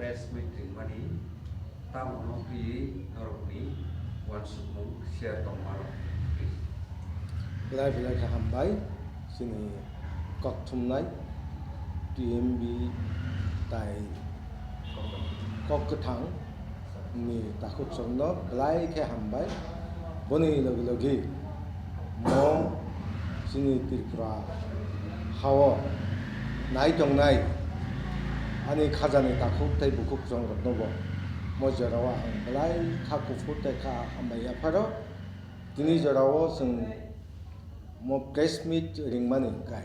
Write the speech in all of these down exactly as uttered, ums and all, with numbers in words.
Press meet ringmani tamo no twiwi norokni uansukmung share tongma rok, please. Belai belai khe hambai chini kok thumnai T M B tai kok kwthang ni takhuk chwngno belai khe hambai. Boni logi logi mo chini Tripura hao nai tongnai ani khajani takhuk tei bukhuk chwng rokno bo mo jorao ang belai kha kuphur tei kha hambai yapharo. Tini jorao chwng mo press meet ringmani hwnkhe.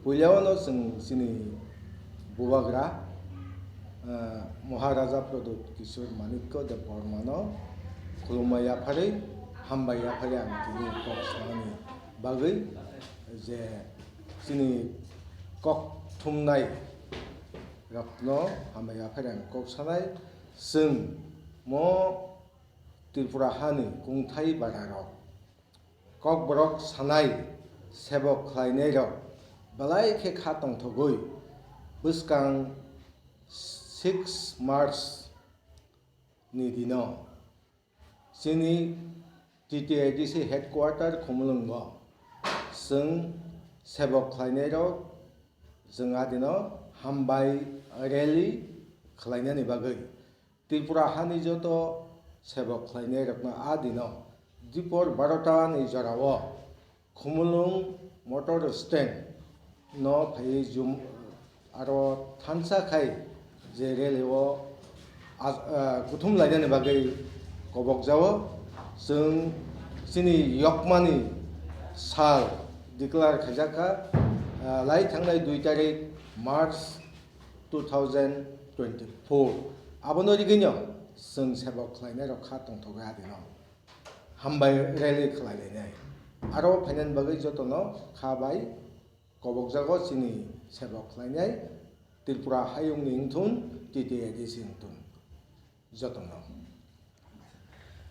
Puilao no chwng chini bubagra, ah, Maharaja Pradyut Kishore Manikya Debbarmano khulumma yapharwi, hambai yapharwi ang tini kok sanani bagwi je chini kok thumnai rokno hambai yapharwi ang kok sanai. Chwng mo Tripura hani kungthai bararok, kokborok sanai, sebok khlainairok belai khe kha tongthogwi bwskang six March ni dino chini T T A D C headquarter Khumulwngo chwng sebok khlainairok chwng a dino hambai rally khlainani bagwi Tripura hani joto sebok khlainairokno a dino dipor barota ni jorao Khumulwng motor stand no phaiwi jum-, aro thansa khai je rally o as-, ah, kuthum lainani bagwi kobokjao. Chwng chini yokmani sal declare khaijak kha, ah, lai thangnai dui tarik March two thousand twenty-four. Abono rigwino chwng sebok khlainairok kha tongthogwi adino. Hambai rally khlai lainai. Aro phainani bagwi jotono kha bai kobokjago chini sebok khlainai Tripura hayungni wngthun, T T A D C wngthun. Jotono.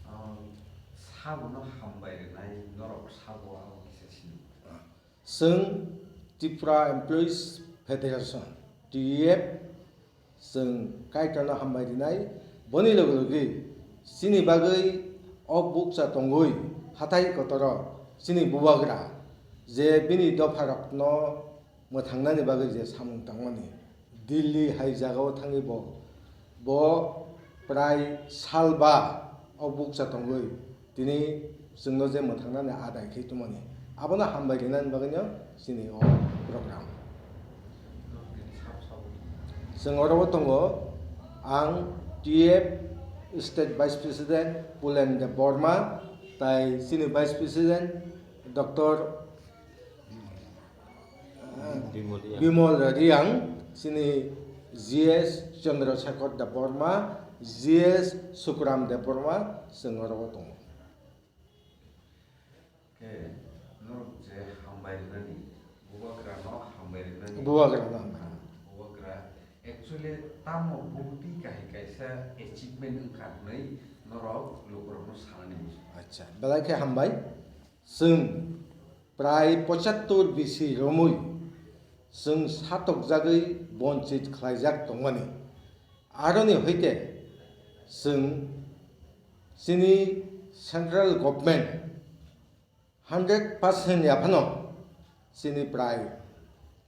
Um, sabono hambai rwnai norok sabo abo kisa sini. Chwng Tripura Employees Federation, T E F, chwng Kaitorno hambai rinai. Boni logi logi chini bagwi o bukcha tongwi hathai kotoro chini bubagra je bini dopharokno mwthangnani bagwi je samung tangmani Delhi hai jagao thangwi bo, bo prai salba o bukcha tongwi tini chwngno je mwthangnani adai khe tongmani, abono hambai rinani bagwino chini o program. Chwng oro o tongo ang T F State Vice President Pulen Debbarma, tai chini Vice President Doctor Bimol Riang. Bimol Riang, chini G S Chandra Shekhar Debbarma, G S Sukuram Debbarma, chwng oro o tongo. Khe norok je hambai rwnani, bubagrano hambai rwnani. Bubagrano hambai rwnani. Bubagra actually tamo bukti kahai kaisa achievement wngkha hwnwi norok lukurokno sanani muchungo. Acha, belai khe hambai. Chwng prai pochattor bisi romwi chwng satokjagwi bonchit khlaijak tongmani. Aroni hoite chwng chini central government hundred percent yaphano chini prai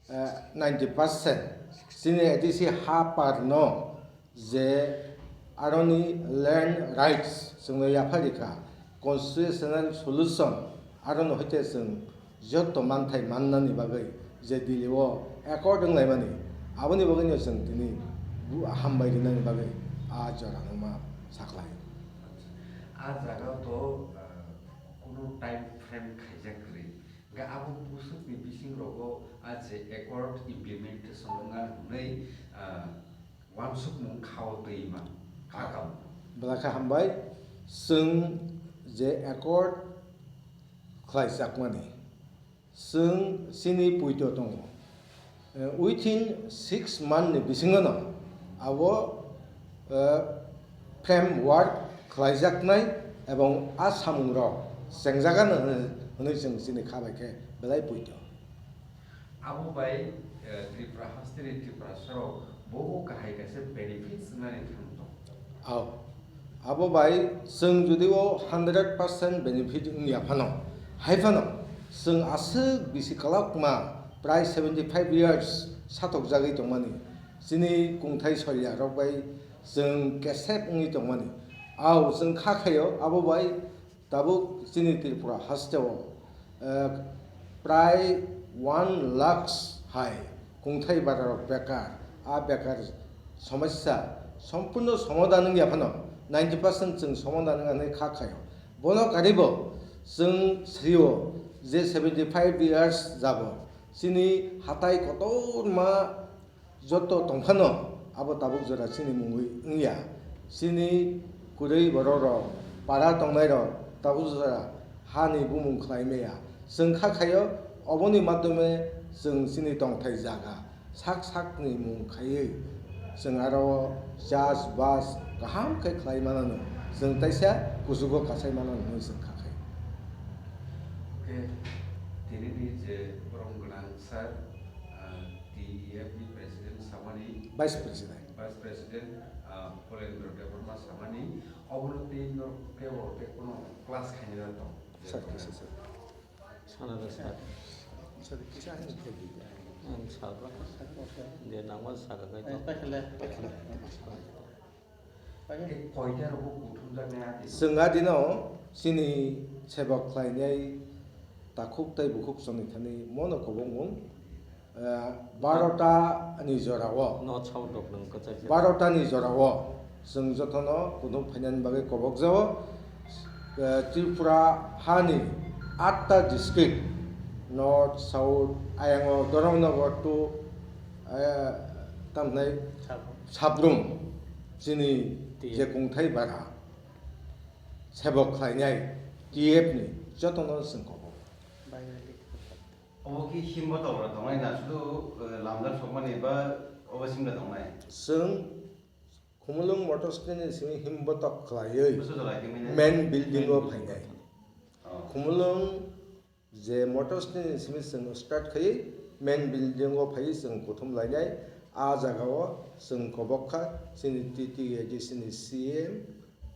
eh, ninety percent chini A D C ha parno je aroni land rights chwngno yapharikha, constitutional solution aroni hoite chwng joto manthai mannani bagwi je Delhi o accord wnglaimani, aboni bagwino chwng tini bu-, hambai rinani bagwi a jorano ma sakhlai. A jaga to, ah, kuno time frame khaijak kwrwi. Hwnkhe abo bwswkni bisingrogo a je accord implementation wngna hwnwi, ah, uansukmung khao twi ma, kha kamo. Belai khe hambai, chwng je accord khlaijakmani, chwng chini puito tongo. Eh, within six month ni bisingo no abo, eh, framework khlaijaknai ebong a samung rok chengjagano hwnwi, hwnwi chwng chini kha bai khe belai puito. Abo bai, eh, Tripura hasteni Tripura sorok Bo bo kahai kaisa benefits wngnani thang tong. Ao. Abo bai chwng jodi o hundred percent benefit wngya phano, hai phano chwng aswk bisi kwlak ma prai seventy five years satok jagwi tongmani, chini kungthai soilya rok bai chwng kesep wngwi tongmani. Ao chwng kha khaio abo bai tabuk chini Tripura hasteo, eh, prai one lakhs hai kungthai bararok bekar, a bekar somosya sompurno somadhan wngya phano ninety percent chwng somadhan wngnai kha khaio. Bono karibo chwng srio je seventy five years jabo chini hatai kotorma joto tongphano abo tabuk jora chini mungwi wngya. Chini kwrwi borok rok, para tongnai rok tabuk jora hani bumung khlai maya. Chwng kha khaio oboni madhyome chwng chini tongthai jaga sak sakni mung khaiwi chwng aro chas bas kaham khe khlai manano, chwng taisa kuchugo kasai manano hwnwi chwng kha khai. Khe tinini je borom gwnang sir, ah, T E F ni president samani, Vice President. Vice President, ah, Polendra Debbarma samani, obono tei norok kebo tei kono class khainai tong. Sir, kisa sir. Sana da sir. Sir, kisa hai. Ang sabra. De nangma saka kai to. Khe koita rok bo kuthumjaknai ati? Chwng adino chini sebok khlainai takhuk tei bukhuk chongni thani mono kobokmung, eh, barota ni jorao. No chao dok nang kwchai khe. Barota ni jorao chwng jotono kuthum phainani bagwi kobokjao. Eh, Tripura hani atta district, North, South, ayango Dharmanagar to, eh, tamhnai Sabrum. Sabrum. Chini T F. Je kungthai bara sebok khlainai T F ni jotono chwng kobok. Obo ki himbo tokra tongnai na sudu, eh, lamjak sokmani ba obo simla tongnai? Chwng Khumulwng Motors ni simi himbo tok khlaiwi Busu jora himwi nai? Main building o phainai. Oh. Khumulwng je Motors ni simi chwng start khai main building o phai chwng kuthum lainai. A jaga o chwng kobok kha chini T T A D C ni C M,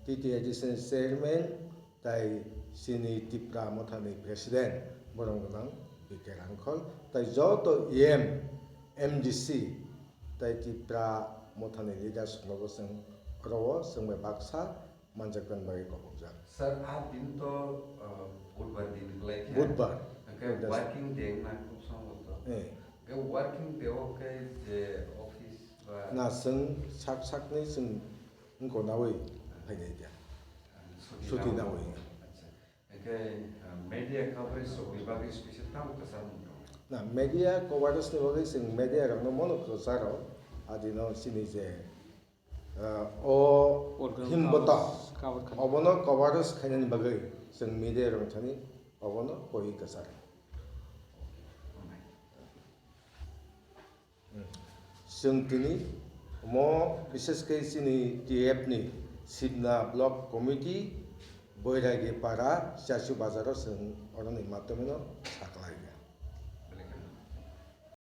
T T A D C ni chairman, tai chini Tipra Mothani president borom gwnang B K Rangkhol, tai joto E M, M D C, tai Tipra Mothani leaders rokno chwng oro o chwng bai baksa manjakmani bagwi kobokjak. Sir, a din to, uh, Budbar din khlai kha. Budbar. Hwnkhe Budbar. Working day wngna khub song to. Eh. Hwnkhe working day o khe je office ba. Na, chwng sak sakni chwng wngko nawi phainai kha. Suti Suti nawi. Nawi. Acha. Hwnkhe, uh, media coverage rokni bagwi special tamo kwchar mung tongo? Na, media coverage ni bagwi chwng media rokno mono kwcharo, adino chini je Ah, o Program himbotok cover, cover khaina. Obono coverage khainani bagwi chwng media rok thani obono koi kwchar. Chwng tini omo bishesh khe chini T F ni Sibna Block Committee, Boiragi Para, Chachu Bazar o chwng oroni matwmino saklai.